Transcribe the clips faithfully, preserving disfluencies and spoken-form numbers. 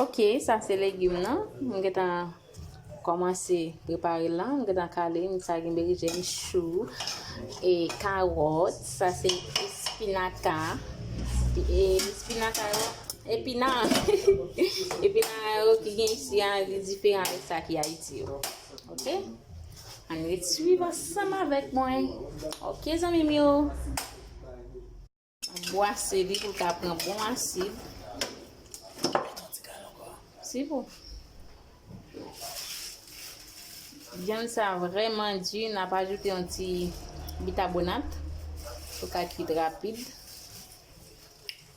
Ok, sa se legim nan. M gentan kòmanse prepare l la. M gentan kale l. Sa gen berijèn, chou, e kawòt. Sa se espinaka. E espinaka yo, epina. Epina yo ki gen isi a, li diferan avèk sa ki Ayiti yo. Ok? Ann ret swiv ansanm avèk mwen. Ok, zanmi m yo. Bwase li pou l ka pran bon asid. Si pou. Vyann sa vrèman di, n ap ajoute yon ti bikarbonat pou l ka kwit rapid.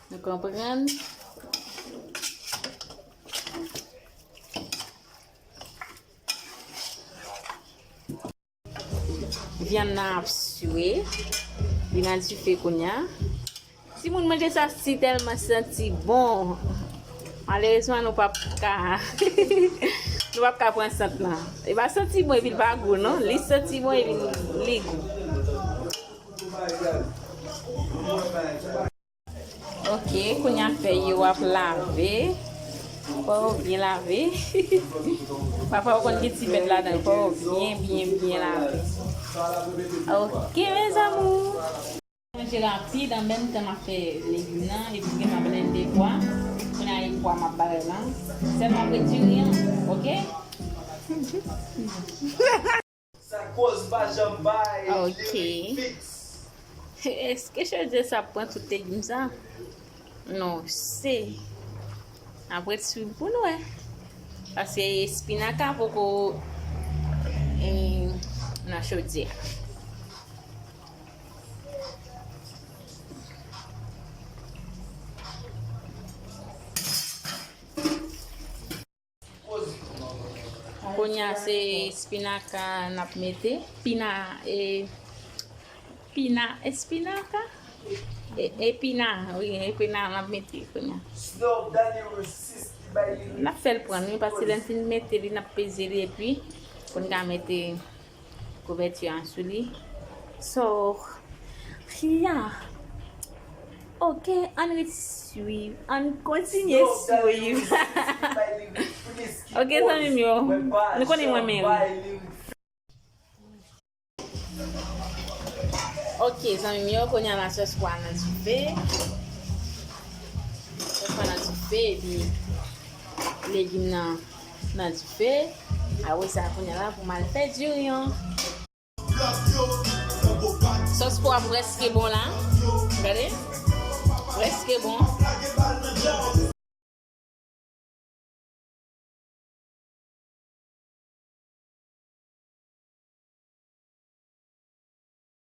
Nou konprann? Vyann nan ap swe. Li nan dife kounye a. Timoun, manje sa si tèlman santi bon. Malerezman, nou p ap ka, nou p ap ka pran sant lan. Li pa santi bon epi l pa gou, non. Li santi bon epi li gou. Ok, kounye a fèy yo ap lave. Fò yo byen lave. Pafwa ou konn gen ti bèt ladan, fò yo byen, byen, byen lave. Ok, mes amours. Manje rapid, an menm tan m ap fè legim nan, epi m gentan blende pwa. Kounye a e pwa m ap bay lan. Sèlman ap ret diri an, ok? Sa koz pa janm bay. Ok. Èske chèdjè sa ap pran tout legim sa? Non, se. N ap ret swiv pou n wè. Paske espinaka poko, eh, nan chodyè a. Kounye a se espinaka n ap mete. Pina, e, pina, espinaka? E, epina, wi, epina n ap mete kounye a. N ap fè l pran, wi, paske lè n fin mete li, n ap peze li, epi pou n ka mete kouvèti an sou li. So, yeah. Ok, ann ret swiv. Ann kontinye swiv. Ok, zanmi m yo. Nou konnen mwen menm. Ok, zanmi m yo, kounye a la sòs pwa nan dife. Sòs pwa nan dife, epi legim nan nan dife. Apre sa, kounye a la, pou m al fè diri an. Sòs pwa prèske bon la. Gade. Prèske bon.